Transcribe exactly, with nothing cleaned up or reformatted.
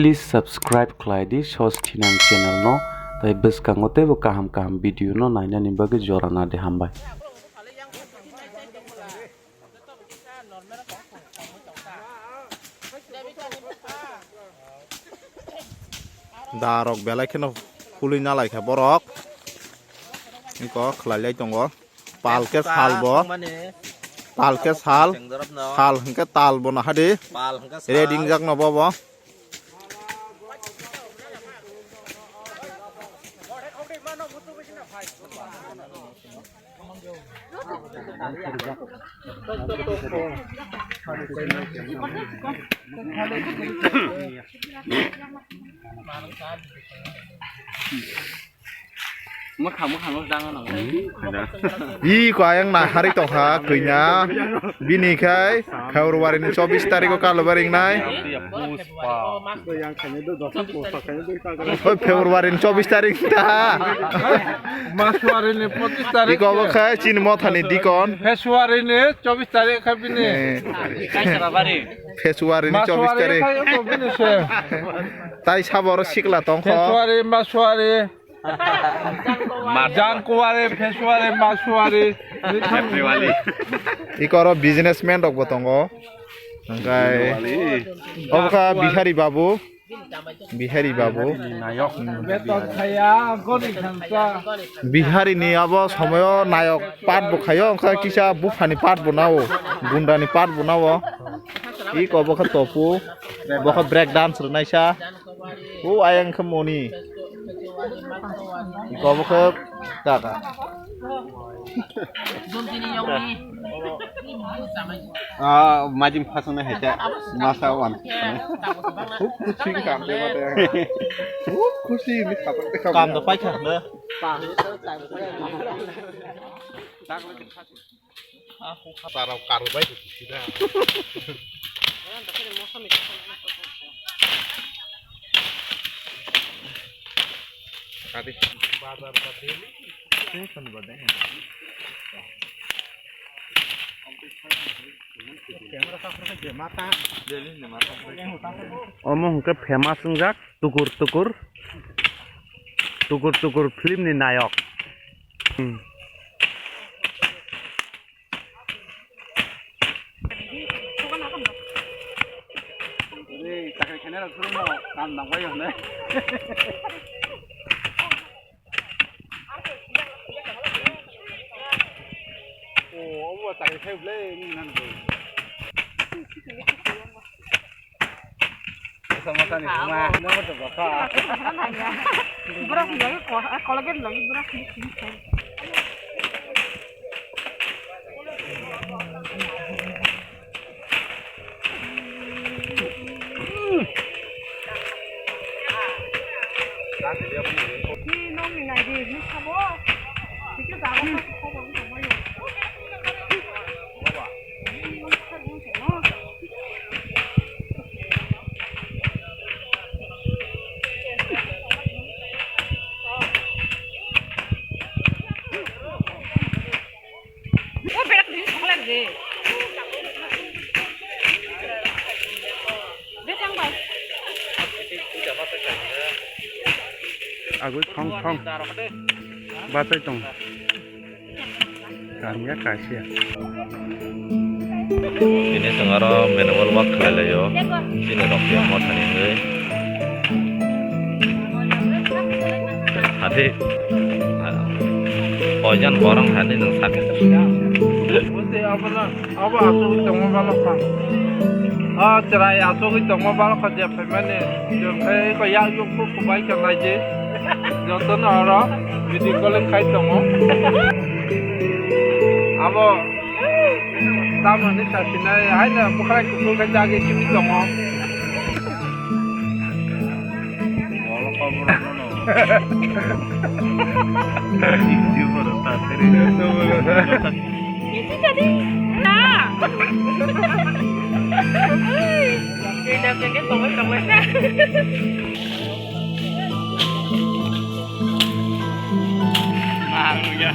Please subscribe khlai di Sos Thinang channel no, tei bwskango teibo kaham kaham video no nainani bagwi jora na di, hambai. Da rok belai kheno phulwi na lai kha borok. Iko khlai lai tongo. Pal khe sal bo. Pal khe sal. Sal hwnkhe tal bo nahadi. Ready wngjak no bobo. Mwkhang mwkhang no dang no. Iko ayang nai hari tongkha kanya. Bini khai February ni chobbish tarikh o kalo baring nai. Oi, February ni chobbish tarikh ta. Masuari ni pochis tarikh. Iko bo khe chini mothani dikon. February ni chobbish tarikh khe bini. Eh. February ni chobbish tarikh. Masuari khe bini se. Tai sabo oro sikla tongkho. February, Masuari. January, February, Masuari. Iko oro businessman rok bo tongo. Hwnkhe obo kha Bihari babu. Bihari babu. Beton khaya, goni khansa. Bihari ni abo somoyo nayok part bo khayo, wngkha kisa buphani part bo nao, gundani part bo nao. Iko bo khe topu, bo khe break dance rwnaisa. O ayang khe moni. Iko bo khe kaka. Ah, majim phasang na hete. Masa wan. Huk khusi kam de mate. Huk khusi ni khatak de kam. Kam da paikha na. Tarok karwi bai khusi da. Kati bazar ba daily. Omo hwnkhe famous wngjak Tukur Tukur, Tukur Tukur film ni nayok. Hmm. Ei, chakri khainai rok phuru no kam nang bai hwnwi. O, obo chakri khai bwle, nini nan bo. Masa masa ni ma, no to baka. Borok ni lagi ko, eh, kolgen lagi borok ni sini. Ni nong ni nai di, ni sabo. Sike jago na ko ko ko. Agwi thong thong. Bachai tong. Kanya kasia. Bini chwng aro manual work khlai laio. Chini rok ya mothani hwnwi. Hati. Ojan borong hati nang sakhe. Abo asugwi tongma balokha. O chwrai asugwi tongma balokha je phaimani. Jwng khe eko yak yukhu kubai khe naidi. Jotono oro video calling khai tongo. Abo tamoni sasinai haino bwkhwrai kuphur khe jagwi simi tongo. Bolokha borokno. Video borok ta seri. Isi tadi. Na. Ei, jam jam ke tongoi tongoi na. Mang ya.